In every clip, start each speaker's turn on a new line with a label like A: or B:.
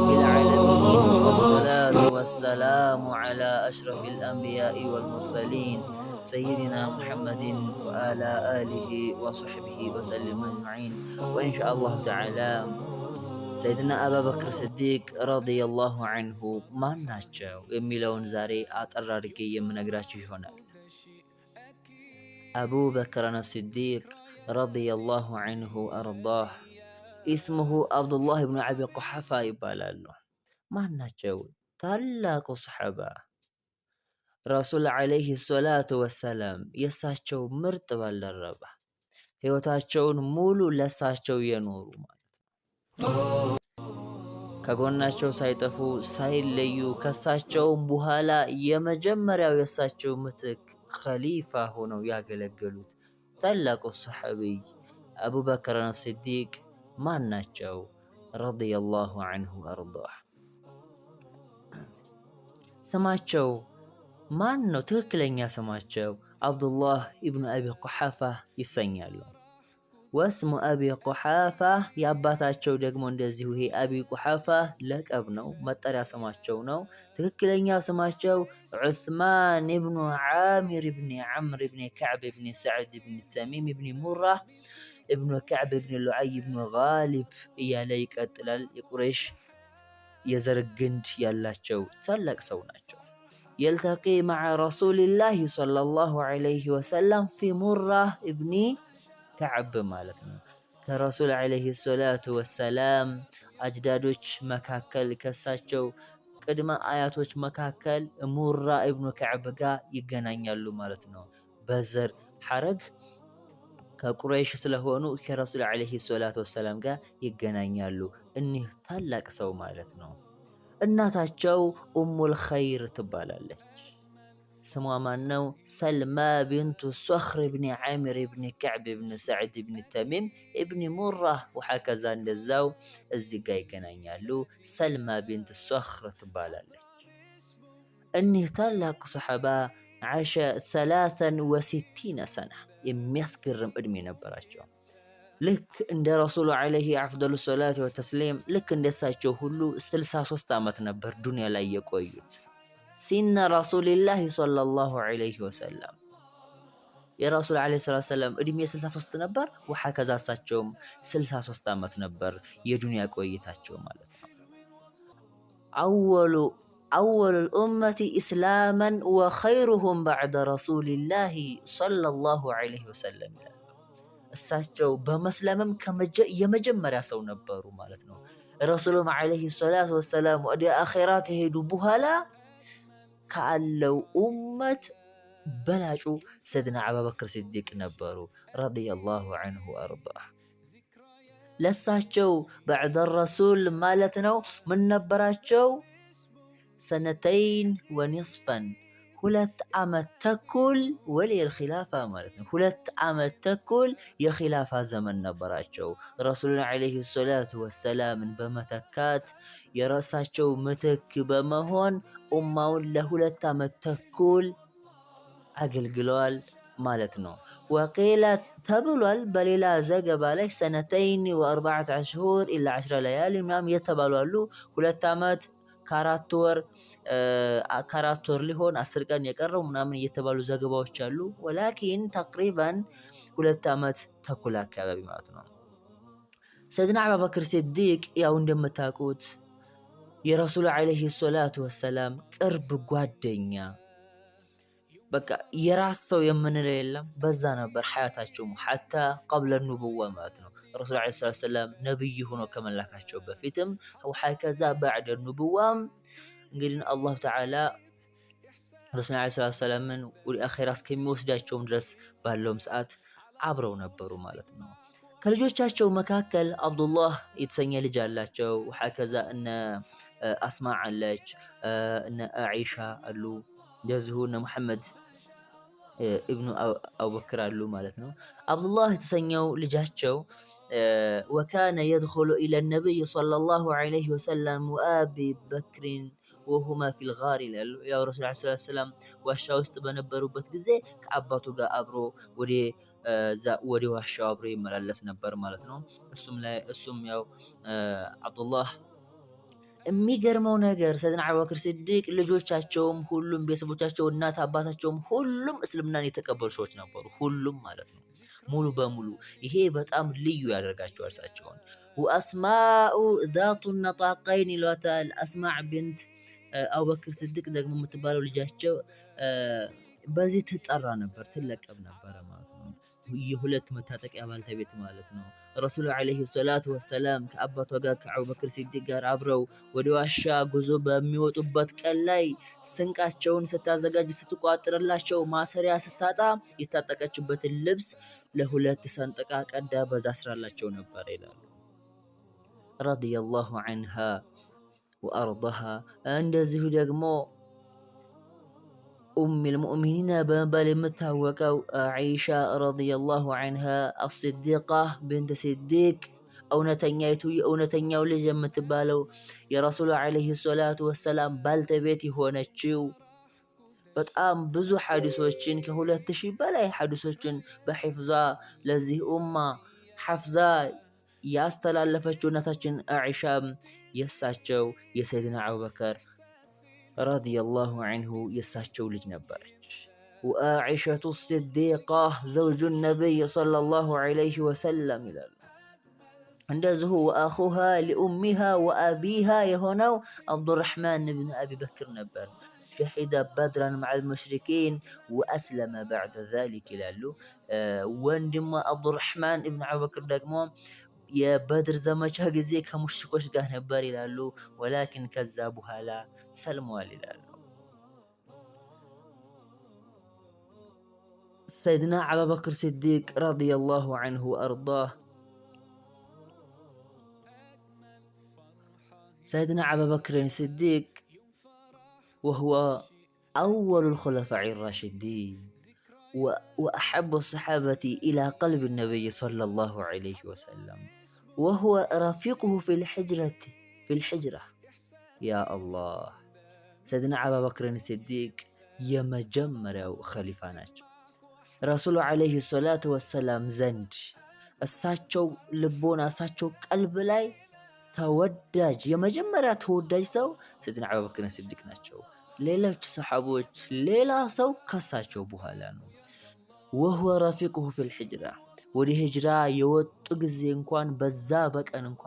A: العالمين والصلاة والسلام على أشرف الأنبياء والمرسلين سيدنا محمد وعلى آله وصحبه وسلم أجمعين وإن شاء الله تعالى ሰይድና አባበክር ስዲቅ ረዲየላሁ ዐንሁ ማን ናቸው የሚለውን ዛሬ አጠር አድርጌ የምነግራችሁ ይሆናል። አቡበክርን ስዲቅ ረዲየላሁ ዐንሁ አርዳህ ኢስሙሁ አብዱላህ ብኑ አቢ ቁሐፋ ይባላሉ። ማን ናቸው? ታላቁ ሰሐባ፣ ረሱል ዓለይሂ ሰላቱ ወሰላም የእሳቸው ምርጥ ባልደረባ፣ ሕይወታቸውን ሙሉ ለእሳቸው የኖሩ ማለት ነው። ከጎናቸው ሳይጠፉ ሳይለዩ ከሳቸውም በኋላ የመጀመሪያው የእሳቸው ምትክ ኸሊፋ ሆነው ያገለገሉት ታላቁ ሰሐቢይ አቡበክርን ስዲቅ ማን ናቸው? ረዲየላሁ ዐንሁ አርዳህ። ስማቸው ማን ነው? ትክክለኛ ስማቸው አብዱላህ ኢብኑ አቢ ቁሓፋ ይሰኛሉ። ወስሙ አቢ ቁሓፋ፣ የአባታቸው ደግሞ እንደዚሁ ይሄ አቢ ቁሓፋ ለቀብ ነው፣ መጠሪያ ስማቸው ነው። ትክክለኛ ስማቸው ዑስማን ኢብኑ ዓሚር ኢብኒ ዓምር ኢብኒ ከዕብ ኢብኒ ሰዕድ ኢብኒ ተሚም ኢብኒ ሙራህ ኢብኑ ከዕብ ኢብኒ ሉዓይ ኢብኑ ጋሊብ እያለ ይቀጥላል። የቁረይሽ የዘር ግንድ ያላቸው ታላቅ ሰው ናቸው። يلتقي مع رسول الله صلى الله عليه وسلم في ሙራህ ኢብኒ ከዕብ ማለት ነው። ከረሱል عليه الصلاة والسلام አጅዳዶች መካከል፣ ከሳቸው ቅድመ አያቶች መካከል ሙራ ኢብኑ ከዕብ ጋር ይገናኛሉ ማለት ነው። በዘር ሐረግ ከቁረይሽ ስለሆኑ ከረሱል عليه الصلاة والسلام ጋር ይገናኛሉ። እኒህ ታላቅ ሰው ማለት ነው። እናታቸው ኡሙል ኸይር ትባላለች። ስሟ ማን ነው? ሰልማ ቢንቱ ሶኽር ብኒ ዓሚር ብኒ ከዕብ ብኒ ሰዕድ ብኒ ተሚም እብኒ ሙራህ وهكذا እንደዛው እዚህ ጋር ይገናኛሉ። ሰልማ ቢንት ሶኽር ትባላለች። እኒህ ታላቅ ሰሐባ عاش 63 سنة፣ የሚያስገርም እድሜ ነበራቸው። ልክ እንደ ረሱሉ عليه أفضل الصلاة والتسليم፣ ልክ እንደሳቸው ሁሉ 63 ዓመት ነበር ዱንያ ላይ የቆዩት። سن رسول الله صلى الله عليه وسلم፣ የረሱል عليه الصلاة والسلام እድሜ 63 ነበር። وهكذا እሳቸውም 63 ዓመት ነበር የዱንያ ቆይታቸው ማለት ነው። أول الأمة إسلاما وخيرهم بعد رسول الله صلى الله عليه وسلم ይላል። እሳቸው በመስለምም የመጀመሪያ ሰው ነበሩ ማለት ነው። ረሱሉም عليه الصلاة والسلام ወደ አኼራ ከሄዱ በኋላ ካለው ኡመት በላጩ ሰይድና አቡበክር ሲዲቅ ነበሩ رضي الله عنه وأرضاه። ለሳቸው بعد الرسول ማለት ነው። ምን ነበራቸው? سنتين ونصفا፣ 2 ዓመት ተኩል ولي الخلافة ማለት ነው። 2 ዓመት ተኩል የኺላፋ ዘመን ነበራቸው። ረሱሉን عليه الصلاة والسلام ን በመተካት የራሳቸው ምትክ በመሆን ኡማውን ለ2 ዓመት ተኩል አገልግለዋል ማለት ነው። وقيل ተብሏል በሌላ ዘገባ ላይ سنتين و4 أشهر إلا 10 ليالي ምናምን የተባሉ አሉ። 2 ዓመት ከ4 ወር ሊሆን 10 ቀን የቀረው ምናምን እየተባሉ ዘገባዎች አሉ። ولكن تقريبا 2 ዓመት ተኩል አካባቢ ማለት ነው። ሰይድና አቡበክር ሲዲቅ ያው እንደምታውቁት የረሱሉ عليه الصلاة والسلام ቅርብ ጓደኛ፣ በቃ የራስ ሰው የምንለው የለም። በዛ ነበር ሐያታቸው حتى قبل النبوة ማለት ነው። ረሱል عليه الصلاة والسلام ነብይ ሆኖ ከመላካቸው በፊትም وهكذا بعد النبوة ም እንግዲህ አላሁ ተዓላ ረሱል عليه الصلاة والسلام ን ወደ አኼራ እስከሚወስዳቸውም ድረስ ባለውም ሰዓት አብረው ነበሩ ማለት ነው። ከልጆቻቸው መካከል አብዱላህ የተሰኘ ልጅ አላቸው። وهكذا እነ አስማ አለች፣ እነ አዒሻ አሉ፣ እንደዚሁ እነ ሙሐመድ ኢብኑ አቡበክር አሉ ማለት ነው። አብዱላህ የተሰኘው ልጃቸው وكان يدخل إلى النبي صلى الله عليه وسلم وأبي بكر وهما في الغار ይላሉ። ያው ረሱል عليه الصلاة والسلام ዋሻ ውስጥ በነበሩበት ጊዜ ከአባቱ ጋር አብሮ ወደ ዋሻው አብሮ ይመላለስ ነበር ማለት ነው። እሱም ያው አብዱላህ። የሚገርመው ነገር ሰይድና አቡበክር ሲዲቅ ልጆቻቸውም ሁሉም ቤተሰቦቻቸው እናት አባታቸውም ሁሉም እስልምናን የተቀበሉ ሰዎች ነበሩ። ሁሉም ማለት ነው ሙሉ በሙሉ። ይሄ በጣም ልዩ ያደርጋቸዋል እርሳቸውን። وأسماء ذات النطاقين ይሏታል። አስማዕ ቢንት አቡበክር ስዲቅ ደግሞ የምትባለው ልጃቸው በዚህ ትጠራ ነበር፣ ትለቀብ ነበረ ማለት ነው። የሁለት መታጠቂያ ባልተቤት ማለት ነው። ረሱሉ عليه الصلاة والسلام ከአባቷ ጋር ከአቡበክር ሲዲቅ ጋር አብረው ወደ ዋሻ ጉዞ በሚወጡበት ቀን ላይ ስንቃቸውን ስታዘጋጅ ስትቋጥርላቸው ማሰሪያ ስታጣ የታጠቀችበትን ልብስ ለሁለት ሰንጥቃ ቀዳ በዛ ስራላቸው ነበር ይላሉ። رضي الله عنها وأرضاها። እንደዚሁ ደግሞ أم المؤمنين በመባል የምታወቀው ዓኢሻ رضي الله عنها الصديقة بنت الصديق እውነተኛይቱ የእውነተኛው ልጅ የምትባለው የረሱሉ عليه الصلاة والسلام ባልተቤት የሆነችው በጣም ብዙ ሐዲሶችን ከ2000 በላይ ሐዲሶችን በሒፍዟ ለዚህ ኡማ ሐፍዛ ያስተላለፈችው እናታችን ዓኢሻም የእሳቸው የሰይድና አቡበከር رضي الله عنه የእሳቸው ልጅ ነበረች። وعائشة الصديقة زوج النبي صلى الله عليه وسلم ይላሉ። እንደዚሁ وأخوها لأمها وأبيها የሆነው አብዱራሕማን ብን አቢ በክር ነበር። شهد بدرا مع المشركين وأسلم بعد ذلك ይላሉ። ወንድሟ አብዱራሕማን እብን አቡበክር ደግሞ የበድር ዘመቻ ጊዜ ከሙሽሪኮች ጋር ነበር ይላሉ። ولكن ከዛ በኋላ ሰልመዋል ይላሉ። ሰይድና አቡበክር ሲዲቅ رضي الله عنه وأرضاه። ሰይድና አቡበክርን ሲዲቅ وهو أول الخلفاء الراشدين وأحب الصحابة إلى قلب النبي صلى الله عليه وسلم وهو رفيقه في الحجرة። يا الله፣ ሰይድና አቡበክርን ሲዲቅ የመጀመሪያው ኸሊፋ ናቸው። ረሱሉ عليه الصلاة والسلام ዘንድ እሳቸው ልቦና እሳቸው ቀልብ ላይ ተወዳጅ የመጀመሪያ ተወዳጅ ሰው ሰይድና አቡበክርን ሲዲቅ ናቸው። ሌሎች ሰሓቦች ሌላ ሰው ከሳቸው በኋላ ነው። وهو رفيقه في الحجرة ወደ ሂጅራ የወጡ ጊዜ እንኳን በዛ በቀን እንኳ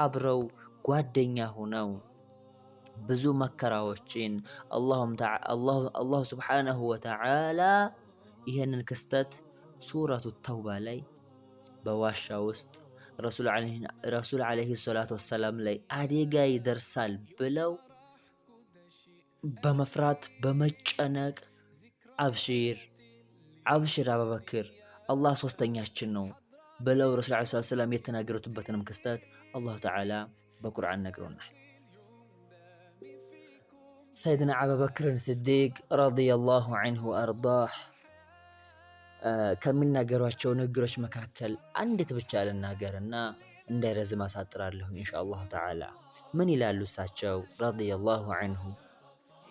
A: አብረው ጓደኛ ሆነው ብዙ መከራዎችን አላሁ سبحانه وتعالى ይህንን ክስተት ሱረቱ ተውባ ላይ በዋሻ ውስጥ ረሱል عليه الصلاة والسلام ላይ አደጋ ይደርሳል ብለው በመፍራት በመጨነቅ አብሽር አብሽር አቡበክር አላህ ሶስተኛችን ነው ብለው ረሱል عليه الصلاة والسلام የተናገሩበትንም ክስተት አላሁ ተዓላ በቁርአን ነግሮናል። ሰይድና አቡበክርን ስዲቅ رضي الله عنه وأرضاه ከሚናገሯቸው ንግግሮች መካከል አንዲት ብቻ ልናገርና እንዳይረዝም አሳጥራለሁ إن شاء الله تعالى። ምን ይላሉ እሳቸው رضي الله عنه?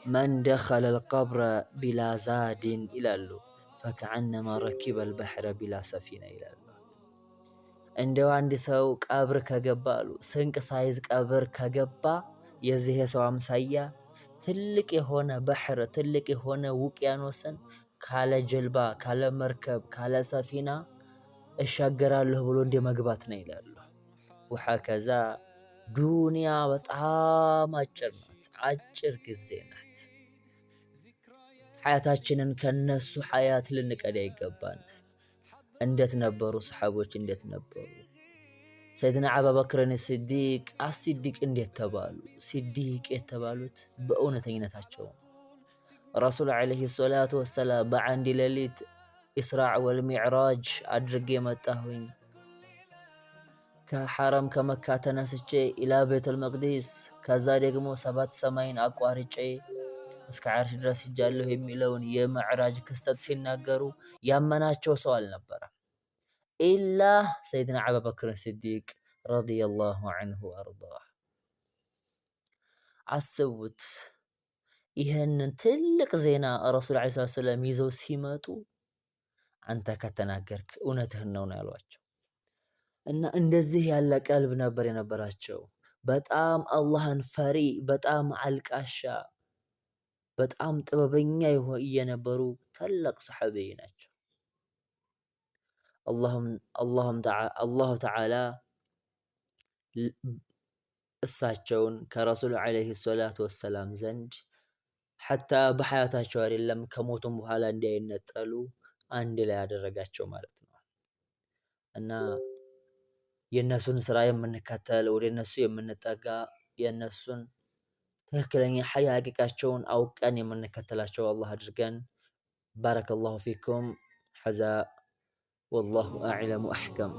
A: من دخل القبر بلا زاد ይላሉ فكأنما ركب البحر بلا سفينة ይላሉ። እንደው አንድ ሰው ቀብር ከገባ አሉ ስንቅ ሳይዝ ቀብር ከገባ የዚህ የሰው አምሳያ ትልቅ የሆነ ባህር ትልቅ የሆነ ውቅያኖስን ካለ ጀልባ ካለ መርከብ ካለ ሰፊና እሻገራለሁ ብሎ እንደ መግባት ነው ይላሉ። ወሀከዛ ዱንያ በጣም አጭር ናት፣ አጭር ጊዜ ናት። ሐያታችንን ከነሱ ሐያት ልንቀዳ ይገባል። እንዴት ነበሩ ሰሓቦች? እንዴት ነበሩ? ሰይድና አቡበክርን ሲዲቅ አሲዲቅ እንዴት ተባሉ? ሲዲቅ የተባሉት በእውነተኝነታቸው። ረሱል عليه الصلاة والسلام በአንድ ሌሊት ኢስራዕ ወልሚዕራጅ አድርጌ መጣሁኝ ከሐረም ከመካ ተነስቼ إلى ቤተል መቅዲስ ከዛ ደግሞ ሰባት ሰማይን አቋርጬ እስከ ዓርሽ ድረስ ሂጃለሁ የሚለውን የምዕራጅ ክስተት ሲናገሩ ያመናቸው ሰው አልነበረም إلا ሰይድና አቡበክር ሲዲቅ رضي الله عنه وأرضاه። አስቡት። ይህንን ትልቅ ዜና ረሱል ዓለይሂ ሰላቱ ወሰላም ይዘው ሲመጡ አንተ ከተናገርክ እውነትህን ነው ነው ያሏቸው። እና እንደዚህ ያለ ቀልብ ነበር የነበራቸው። በጣም አላህን ፈሪ፣ በጣም አልቃሻ፣ በጣም ጥበበኛ የነበሩ ታላቅ ሰሐቢይ ናቸው። አላሁ ተዓላ እሳቸውን ከረሱል ዓለይሂ ሰላቱ ወሰላም ዘንድ ሐታ በሐያታቸው አይደለም ከሞቱም በኋላ እንዳይነጠሉ አንድ ላይ ያደረጋቸው ማለት ነው። እና የእነሱን ስራ የምንከተል ወደ እነሱ የምንጠጋ የእነሱን ትክክለኛ ሐቂቃቸውን አውቀን የምንከተላቸው አላህ አድርገን። ባረከላሁ ፊኩም ሐዛ ወላሁ አዕለሙ አሕከም።